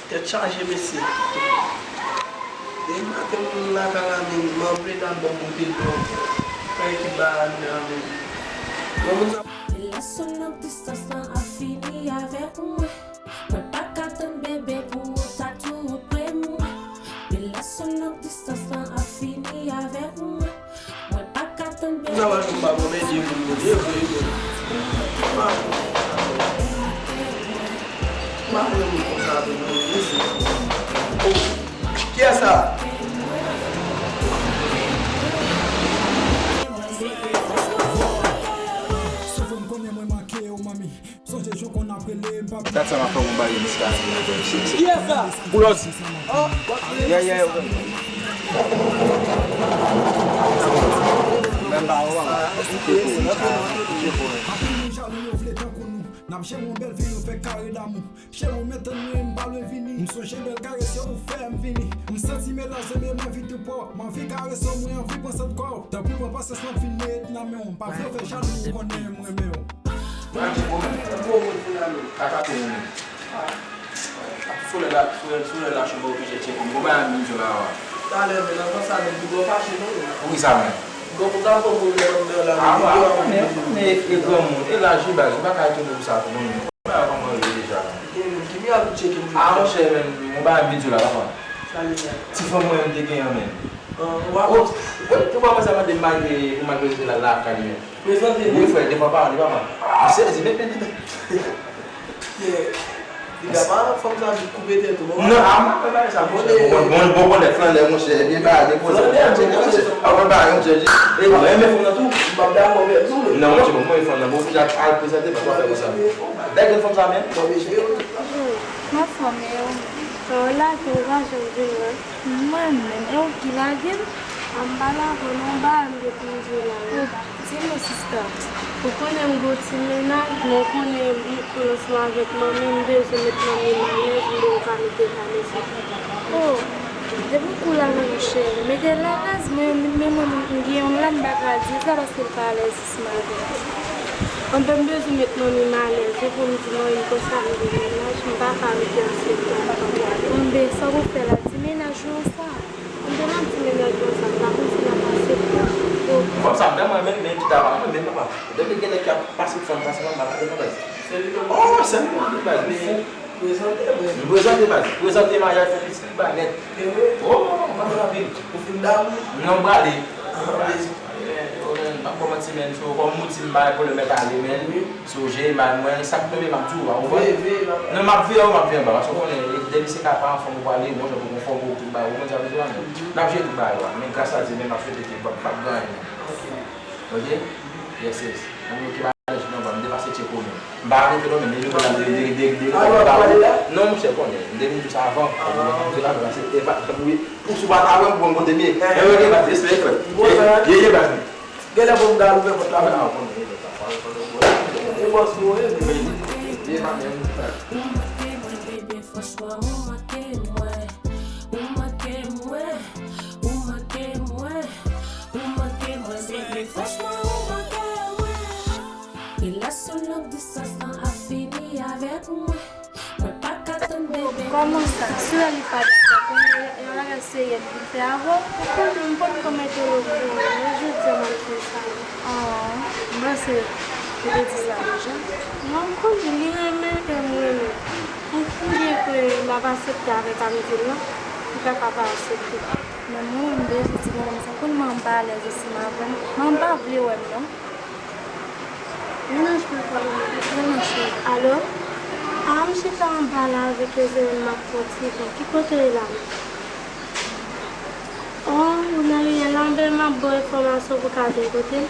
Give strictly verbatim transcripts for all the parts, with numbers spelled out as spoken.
Tèt chaje, mesye. Depi maten, m lakay la menm, m anple nan bò m moute dlo. Fè ekip ba a anndan menm. Bon, moun sa. Relasyon long distans lan ap fini avèk mwen. Mwen pa ka tann bebe pou ou ta tou pre mwen. Relasyon long distans lan ap fini avèk mwen. Mwen pa ka tann bebe. Sa va jwenn pa bon, men di moun yo, di vre, men. Pa bon. Pa bon, moun konsa, moun, moun, moun. Oh, kiyès sa? Sonje jou konn ap rele m pa. Dat sa m ap fè yon bagay jiska. Kiyès sa? Boulos. Yeah, yeah, yeah. Menm pa wè. Anpil moun jalou yo vle tankou nou. N ap jere yon bèl vi, nou fè kare damou. Cheri, ou mete nou, m pa lwen vini. M sonje bèl karese ou fè m vini. M santi melanje, men m anvi tou pran w. M anvi karese w, mwen anvi pran swen kò w. Tanpri pran pasyans, m ap vin met nan men w. M pa vle w fè jalou, ou konnen m renmen w. Mwen di bon, bon moun finalman. Kaka tou moun. Ap sou lè la, sou lè, sou lè la, chou ba oblije tcheke m. Bon, ba m di la, wa. Talè, men nan sa, men di bon fache, non? Wi, sa, men. Bon, pou ta bon moun nan, nan la, ah, men, men, e granmoun, e laj li baz, ou pa ka etone pou sa, tou moun. Ba, kòman li deja? Gen moun ki mi ap tcheke m. Ah, monchè, men, bon, ba m di la, papa. Sa li la? Ti fanm mwen, m te gen an, men. Ah, w ap. Oh, ou pa wè sa mande m malgre, malgre rete la, lakay li, men. Prezante, wi, frè, devan paran li, papa. M sezi, men, men, men. Li ka pa fanm sa vit koupe tèt ou, bon. Non, a, m pa fè bagay sa, monchè. Bon, bon, bon, bon, lè flannè, monchè, byen pale, poze. Flannè, monchè, a, bon, bagay, monchè. E, mwen renmen fanm nan tou. M p ap dakò avè nou, men. Non, monchè, bon, mwen fanm nan, bon, fi a al prezante, pa fè konsa. Dèyè fanm sa, men. Bonjou, m anfòm, e ou menm? Sa w lage, ou pa janm vin wè. Mwen menm, e ou ki lage m? A, m pa lage w non, bagay m gen pou m di w la wi. Di m non sista. Ou konnen m gon ti mennaj, men ou konnen m pi koul ansanm avèk manmi, m bezwen met manmi m alèz, m bezwen pa mete l alèz. Oh, depi w koul avè m cheri, mete l alèz, men, men mwen m gen yonn la m pa ka di l sa paske l pa alèz ansanm avè m. Anben m bezwen met manmi m alèz wi pou m di manmi m konsa m gen mennaj, m pa ka rete ansanm avè l. Anben sa w pou fè la, di mennaj ou sa. Anben m ap di mennaj mwen sa, m pa konn si l ap aksepte. Fanm sa m tèlman renmen l, men kit a pa mwen menm papa. Depi gen nèg k ap pase fanm, pase fanm, m ap gade fanm baz. Se li menm. Oh, se li menm baz, men prezante mwen. M prezante baz, prezante maryaj fè pitit li bay nèt. Oh, m ap anpil. Ou fin damou? Non, m prale. Ah, men, men, men, m ap kòmanse, men, so, kòm ou di m bay pwoblèm mèt ale, men. Wi. Si w jere mal mwen, sa k tonbe m ap di w, ou konprann? Veye, veye, m ap. Non, m ap veye w, m ap veye anba, paske w konnen, e, depi se ka paran fanm ou prale, bon jan pou gon fanm ou tout bagay, ou konn sa m di w la, men. N ap jere tout bagay yo a, men gras a Dye, men m ap swete ke p ap, p ap gen anyen. Ok? Yes, yes. Mwen okipe a lèj nan ban, m depase tcheko men. M pa rete non, men, men yo la de, de, de, de, non, monchè, konnen, m te vin di w sa avan. Ou si pa ta wè m bon kote m ye. E, ok, baz, respè, frè. Ye, ye, baz. Genlè pou m ta louvè pòt la, men a, bon, e bòs mwen ye. Ye pa menm. Ou manke mwen, bebe, franchman, ou manke mwen. Ou manke mwen. Ou manke mwen. Ou manke mwen, bebe, franchman, ou manke mwen. Relasyon long distans lan ap fini avèk mwen. Mwen pa ka tann bebe. Kòman sa? Si w wè li pa dakò, konnen yon, yon bagay serye m vin fè avè w? Ou konnen m pa t konn mete l okouran, men jodi a m ap fè sa. Oh, m panse ou te di sa deja. Non, m konnen li renmen e m renmen. Pou, pou byen ke l ap aksepte avèk a m di l lan, li pa ka pa aksepte. Men mwen, m bezwen di manman m sa, konnen manman m pa alèz ansanm avè m. Manman m pa vle wè m non. Mennaj mwen pale. Mennaj mwen. Alo? A, m chita anba la avèk Ezewen, m ap pran ti van. Ki kote w ye la menm? Oh, ou nan riyèl la, anben m ap ba w enfòmasyon pou w ka vin kote m.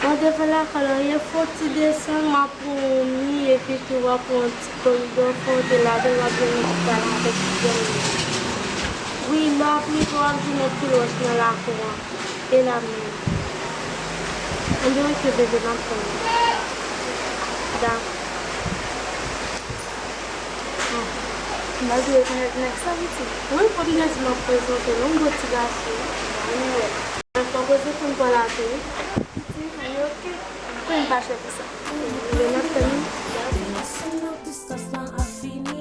Bon, devan lakay la, w ye, fè yon ti desann, m ap pran yon mi, epi tou w ap pran yon ti koridò, fè w te ladan, w ap jwenn lopital avèk ti zòn nan. Wi, lè w ap rive, w ap jwenn yon pil wòch nan lakou an. E la menm. Anben ok bebe, m ap tann ou. Dakò. Malgre rekonèt nèg sa pitit. Wi, fò m te di m ap prezante l, yon gwo ti gason. Anben fò w prezante m pral la tou wi. Pitit, wi, ok. Kwen m pa chè pou sa. Anben m ap tann ou. Relasyon long distans lan ap fini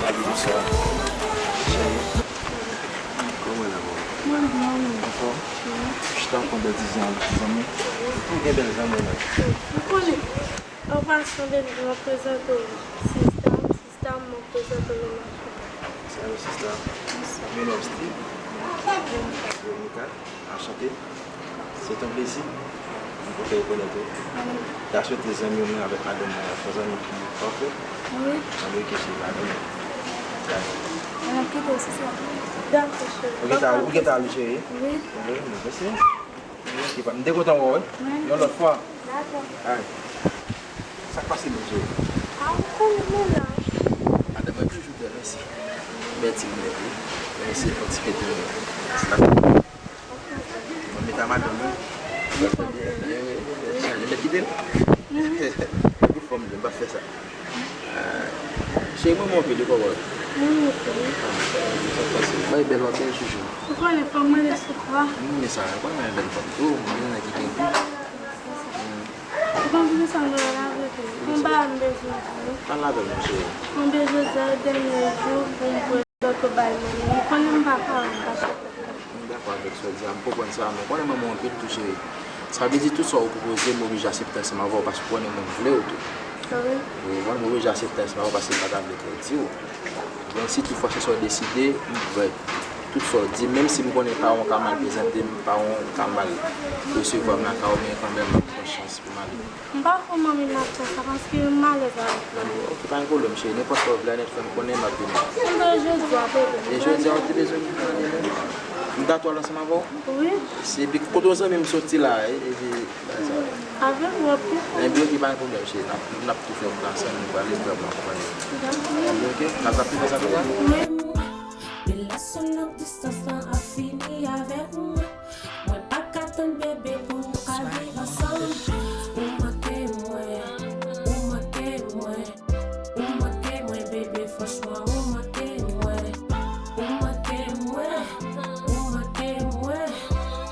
Bonsoir. Cheri. Kòman la, boo? Mwen byen, wi. Anfòm? Wi. Chita, kontan di zanmi, ti zanmi. Ou gen bèl zanmi, non? Ou konnen. An pasan, baby, mwen prezante w sista m, sista m, mwen prezante w mennaj mwen. Salut, sista. Bonsoir. Mon nom Steve. Veronica. Anchante. Se yon plezi pou fè w konèt ou. Wi. Ta swete zanmi w menm avèk madanm mwen an fè zanmi ki pafè. Wi. Ann oke cheri, madanm mwen. Dakò. Ann kite w, se sa. Dakò, cheri. Ou gentan, ou gentan ale, cheri? Wi. Wi, mèsi. Wi, se pa, m te kontan wè w, wi. Wi. Yon lòt fwa. Dakò. Ay. Sa k pase, mesye? A, ou konnen mwen la. Madanm mwen toujou bèl, mèsi. Bèl ti linèt, wi. Mèsi, fò ti pete. Sa. Mwen met a madanm mwen. Wi, wi, wi, wi. Mèt kite l. Pou fòm, m pa fè sa. Ah, cheri, mwen, mwen anpil, ou konprann? Mwen, mwen, wi. Sa k pase? Bay bèl, w ap bèl, chouchou. Ou konnen, fò mwen rele sou kwa. Mwen, mwen, sa, ou konnen, mwen bèl fanm tou, mwen, mwen, ki gen gou. Ou konn poukisa m pral avèk ou? Gon bagay m bezwen di w. Pale avè m, cheri. Mwen bezwen di w dènye jou pou m prezante w bay manmi. Ou konnen m pa ka, m pa chita. M dakò avèk sa w di a, m konprann sa, men ou konnen m renmen w anpil tou, cheri. Sa vle di tout sa w pwopoze, m oblije aksepte ansanm avè w, paske ou konnen mwen m vle w tou. Sa vre? Wi, ou konnen m oblije aksepte ansanm avè w, paske m pa ta vle pèdi w. Donk, si tout fwa se sa w deside, m prè. Tout sa w di, menm si m konnen paran w ka mal prezante m, paran w ka mal resevwa m lakay ou, men kanmenm, m ap pran chans pou m ale. M pa kwè manmi m ap fè sa, paske m alèz avèk manmi. Ok, pa gen pwoblèm, cheri. Nenpòt lè w vle a nèt, fè m konnen, m ap vini. Konn jodi a, bebe. E jodi a, ou te bezwen vin konnen menm? M ta tou al ansanm avè w? Wi. Epi kote w zanmi m soti la, e, epi, bagay sa. Avèk ou, ok. Ebyen, ok, pa gen pwoblèm, cheri. N ap, n ap tou fè yon plan ansanm, nou prale vrèman, ou konnen. Dakò. Ebyen, ok? N ap, n ap tou fè sa konsa? Wi. Relasyon long distans lan ap fini avèk mwen. Mwen pa ka tann bebe pou nou ka viv ansanm. Ou manke mwen, ou manke mwen, ou manke mwen, bebe, franchman, ou manke mwen. Ou manke mwen, ou manke mwen,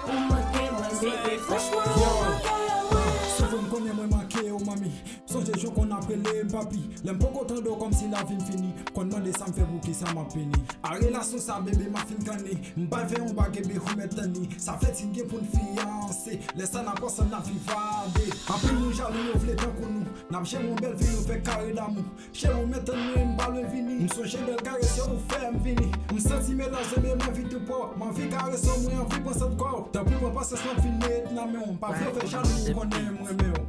ou manke mwen, bebe, franchman, ou manke mwen. Souvan m konnen mwen manke w, manmi. Sonje jou konn ap rele m papi. Lè m poko tande w kòmsi lavi m fini. Konn mande sa m fè, poukisa m ap peni. A relasyon sa bebe m ap fin kanni. M bay vè yon bagay bebe ou mèt tann li. Sa vle di n gen pou n fiyanse. Lè sa n ap ansanm n ap viv a de. Anpil moun jalou yo vle tankou nou. N ap jere yon bèl vi nou fè kare damou. Cheri ou mèt tann mwen m pa lwen vini. M sonje bèl karese ou fè m vini. M santi melanj bebe m anvi tou pran w. M anvi karese w, mwen anvi pran sant kò w. Tanpri pran pasyans m ap vin met nan men w. M pa vle w fè jalou ou konnen m renmen w.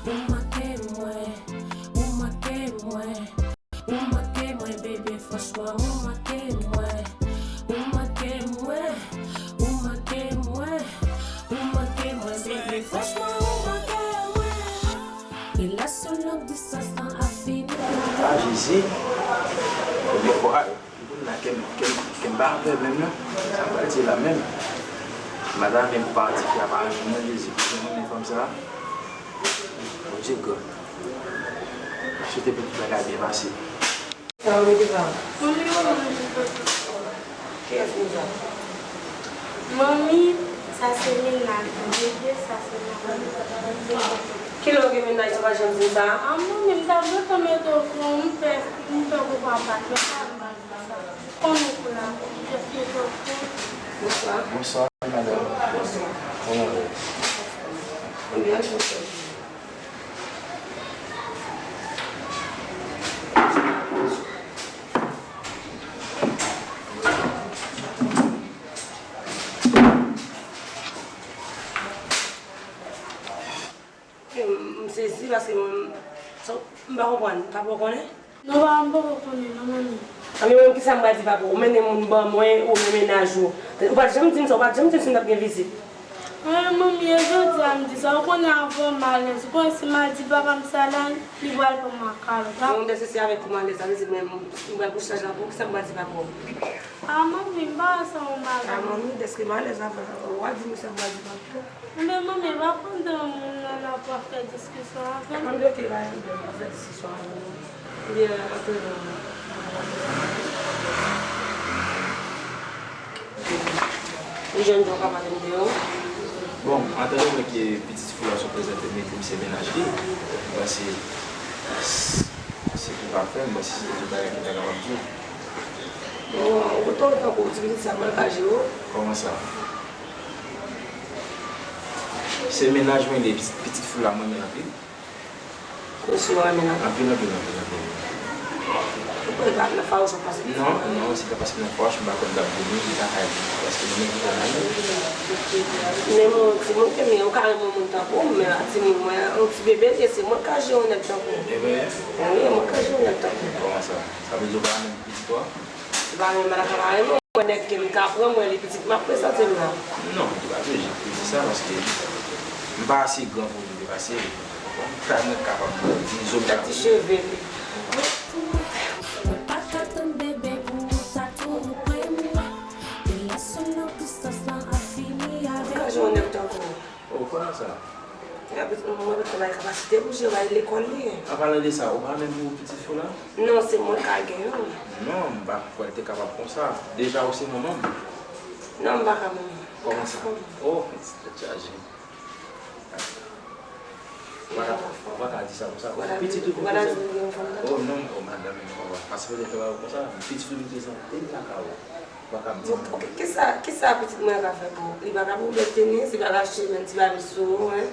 Ou manke mwen, ou manke mwen, ou manke mwen, bebe, franchman, ou manke mwen. Ou manke mwen, ou manke mwen, ou manke mwen, bebe, franchman, ou manke mwen. Relasyon long distans lan ap fini. A, Jezi, premye fwa. Kounye a, kè m, kè m, kè m pa avè l menm non. Sa m pral di la menm. M pa ta renmen pou pati fi a pa renmen m non, Jezi. Paske m renmen fanm sa. Bondye gran. M swete pou tout bagay byen pase. Sa w mete sa? Manmi, ou manje kote? Kiyès moun sa? Manmi, sa se mennaj mwen. Bebe, sa se manman. Kilè w gen mennaj, ou pa janm di m sa? A, manmi, m t ap gentan mete w okouran, m pè, m pè pou papa, m pa vin di sa. Konn ou kou la, m jis mete w okouran. Bonswa. Bonswa, madanm. Bonswa. Kòman w ye? Mwen byen, bonswa. M, m sezi paske mwen, m, so, m pa konprann. Papa w konnen? Non, papa m poko konnen non, manmi. Anben, mwen menm, kisa m pral di papa w? Ou mennen moun ban mwen, ou gen mennaj ou. Ou pa t janm di m sa, ou pa t janm di m si m t ap gen vizit. Anben, manmi, e jodi a m di sa. Ou konnen avè w m alèz. Ou konnen si m al di papa m sa la, li pral pran m an kalòt. Bon, m te sezi avèk ou m alèz, sa vle di mwen, m, m pral kouche chaj la pou ou, kisa m pral di papa w? A, manmi, m pa wè sa yon bagay. A, manmi, dèske m alèz avè w, w a di m kisa m pral di papa w. Men manmi, e pa pandan moun nan ap fè diskisyon avè m. Ann bloke la, ann bloke, pa fè diskisyon avè m. Ebyen, antre nan. Li jwenn jan w ka pale m de ou. Bon, antre nou, mwen ki pitit fi a sou prezante m, epi m se mennaj li. Mwen se Se ki pa fè, m panse se de bagay ki ta kapab di w. Bon, ou kontan tankou ti pitit sa, mwen ka jere w. Kòman sa? Se mennaj mwen li ye, pitit fi w la mwen renmen l anpil. Ou si w renmen l anpil? Anpil, anpil, anpil, anpil. Ou kwè l pa nan fawouch ou pase? Non, non, si l ta pase nan fawouch, m pa kwè m t ap vini, li ta ka vini, paske nou menm ki fè mal. Men yon timoun ke m ye, ou ka renmen yon moun tankou m, men yon timoun mwen, yon ti bebe l ye, se mwen k ka jere yon nèg tankou w. E vre? Wi, mwen k ka jere yon nèg tankou w. Kòman sa? Sa vle di ou pa renmen pitit ou a? M pa renmen, m pa ta ka pa renmen. Mwen nèg ke m ka pran, mwen li pitit m ap prezante m la. Non, li pa oblije pou di sa, paske m pa ase gran pou m depase li. Bon, m ta renmen kapab di zo m ta ti cheve li. Mwen pa ka tann bebe pou ou ta tou pre m. Relasyon long distans lan ap fini avèk ou. Ou ka jwenn yon nèg tankou w. Oh, kòman sa? Mwen pa travay kapasite pou jere lekòl li. An palan de sa, ou pa menm pou pitit fi w la? Non, se mwen k al gen yon. Non, m pa kwè l te kapab konsa. Deja ou se manman m. Non, m pa ka manman. Kòman sa? Oh, tèt chaje. Ou pa ka, ou pa ka di sa konsa. Pitit ou vin prezante. Oh, non, oh, madanm, non, papa. Paske ou te fè bagay konsa. Pitit ou vin prezante m lakay ou. Ou pa ka ap di m. Bon, ok, kisa, kisa pitit mwen ka fè pou ou? Li pa ka pou w bèl tenis, li pa ka achte menm ti baby sou ou, en.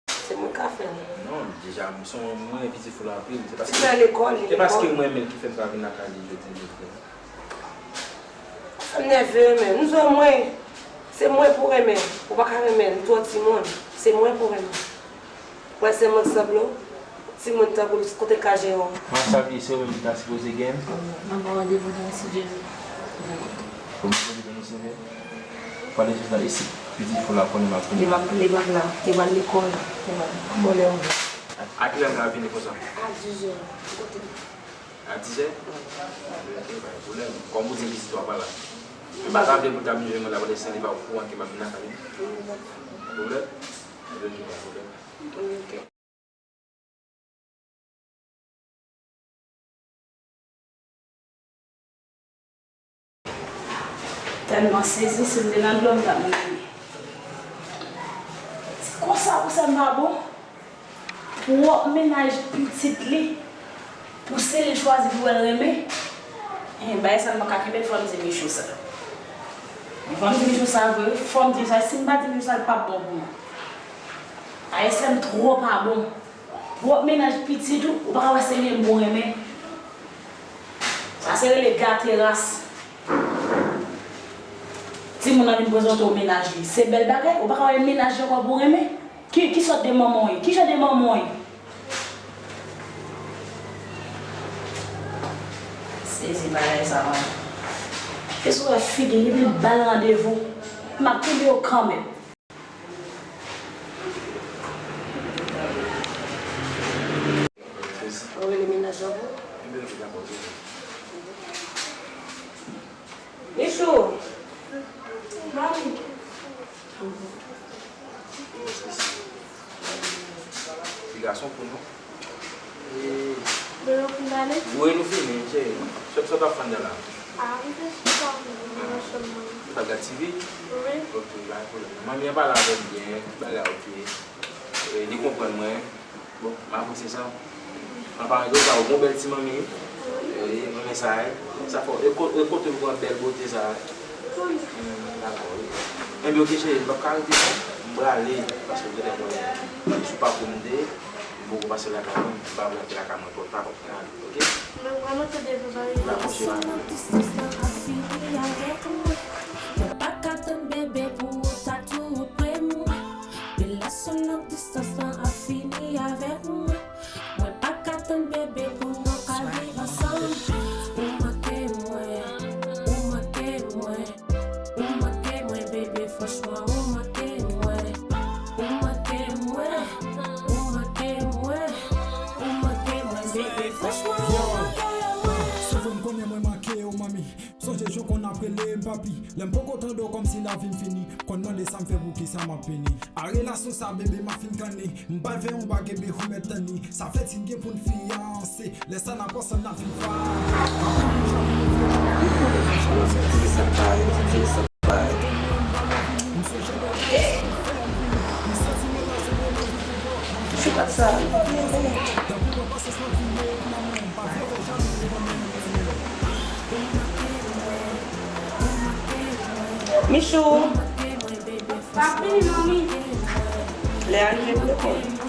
Se mwen ka fè l. Non, deja, m se yon, mwen pitit fi w la anpil. Se paske, se paske mwen renmen l ki fè m ka vin lakay li jodi, jodi a. Sa m nève, men. M di w mwen, se mwen pou renmen. Ou pa ka renmen l, m twò timoun. Se mwen pou renmen. Wè, se mwen k sanble w. Timoun tankou l, kote l ka jere w? Mwen salye, se ou menm ki ta sipoze gen. Mwen ba w randevou demen si Dye vle. Ou mete demen si Dye vle? Pale sou sa isit. Pitit fi w la konnen m ap vini. Li p ap, li p ap la. Li pral lekòl. Li pral. Bon, lè ou vle. A kilè m ka vini konsa? A diz è. Kote? A diz è? Wi. Ok, pa gen pwoblèm. Kòm ou di pitit ou a pa la. M pa ta vle pou l ta vin jwenn mwen la, pandan se tan li pa okouran ke m ap vin lakay li. Pwoblèm? Ok, pa gen pwoblèm. Ok. Tèlman sezi, si m te nan dlo, m t ap mouri. Se konsa pou sa m pa bon? Pwòp mennaj pitit li, pou se li l chwazi pou wè l renmen. Hen, bagay sa m pa ka kenbe l, fò m di Michou sa. Fò m di Michou sa vre, fò m di sa, si m pa di Michou sa, l p ap bon pou mwen. Ayisyen m twò pa bon. Pwòp mennaj pitit ou, ou pa ka wè se li menm pou renmen. Sa se rele gate ras. Timoun nan vin prezante w mennaj li. Se bèl bagay, ou pa ka wè mennaj li ankò pou renmen. Ki, ki sòt de manman w ye? Ki jan de manman w ye? Sezi bagay sa, mwen. Èske w wè figi l, epi l ba l randevou? M ap kenbe w kanmenm. Ou rele mennaj la pou ou? Michou! Mami! Ti gason pou nou. Wi, nou fini, cheri. Sa, sa w t ap fè anndan la? A, m te sou kay mwen, nan chanm mwen. Ou t ap gad T V? Wi. Ok, pa gen pwoblèm. Manmi an pale avè m byen, bagay ok. E, li konprann mwen. Bon, m apresye sa. An paran de sa, ou gon bèl ti manmi. Wi, mwen renmen sa, wi. Sa fò, e ko-, e kote w pran bèl bote sa, wi? Hmm, dakò, wi. Enben, ok, cheri, m p ap ka rete non. M prale, paske w genlè konnen, sou pakou m te, m poko pase lakay mwen, m pa vle antre lakay mwen twò ta, konprann, ok? Mwen vrèman tande vre, mari. Dakò, cheri. Mwen pa ka tann bebe pou ou ta tou pre m. Relasyon long distans lan ap fini avèk mwen. Mwen pa ka tann bebe pou nou ka viv ansanm. Ou manke mwen, ou manke mwen, ou manke mwen, bebe, franchman, ou manke mwen. Ou manke mwen, ou manke mwen, ou manke mwen, bebe, franchman, ou manke mwen. Se vre m konnen mwen manke w, manmi. Sonje jou konn ap rele m papi. Lè m poko tande w kòmsi lavi m fini. M konn mande sa m fè, poukisa m ap peni. A relasyon sa bebe m ap fin kanni. M pral fè yon bagay bebe ou mèt tanni. Sa fè ti n gen pou n fiyanse. Lè sa n ap ansanm n ap vin fa. M sonje lè ou te fè m vini. M santi menaj ou rele m pou bò. M vin tankou yon pasans nan vi m e yon lanmou. Michou. Papi, manmi. Lè a rive pou lekòl.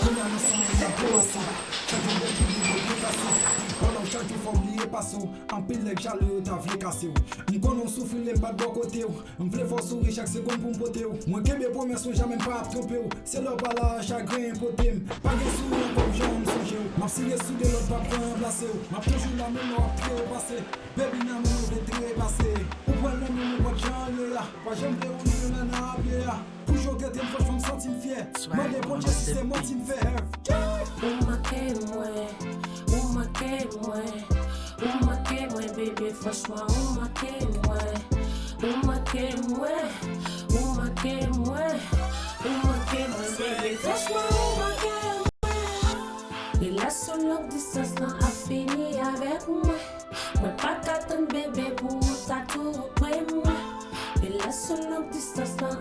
Kounye a nou sou men nan pwomosyon. Chak jou bèl figi yo byen kase. Pandan w chak jou fò w bliye pase w. Anpil nèg jalou yo ta vle kase w. M konnen w soufri lè m pa t bò kote w. M vle fè w souri chak segonn pou m pote w. Mwen kenbe pwomès mwen, jamè m pa ap twonpe w. Se lè w pa la a chagren pote m. Pa gen souri ankò m janm sonje w. M ap sire sou de lòt, p ap ka ranplase w. M ap toujou la menm lè w ap trepase. Baby, nan men mwen vle trepase. Ou pran nan men mwen, pa t jan ye a. Pa janm vle ou nan nan pye a. Pou jan w trete m, franchman, m santi m fyè. Mande Bondye si se manti m fè. Ou manke mwen, ou manke mwen, ou manke mwen, bebe, franchman, ou manke mwen. Ou manke mwen, ou manke mwen, ou manke mwen, bebe, franchman, ou manke mwen. Relasyon long distans lan ap fini avèk mwen. Mwen pa ka tann, bebe, pou ou ta tou pre mwen. Relasyon long distans lan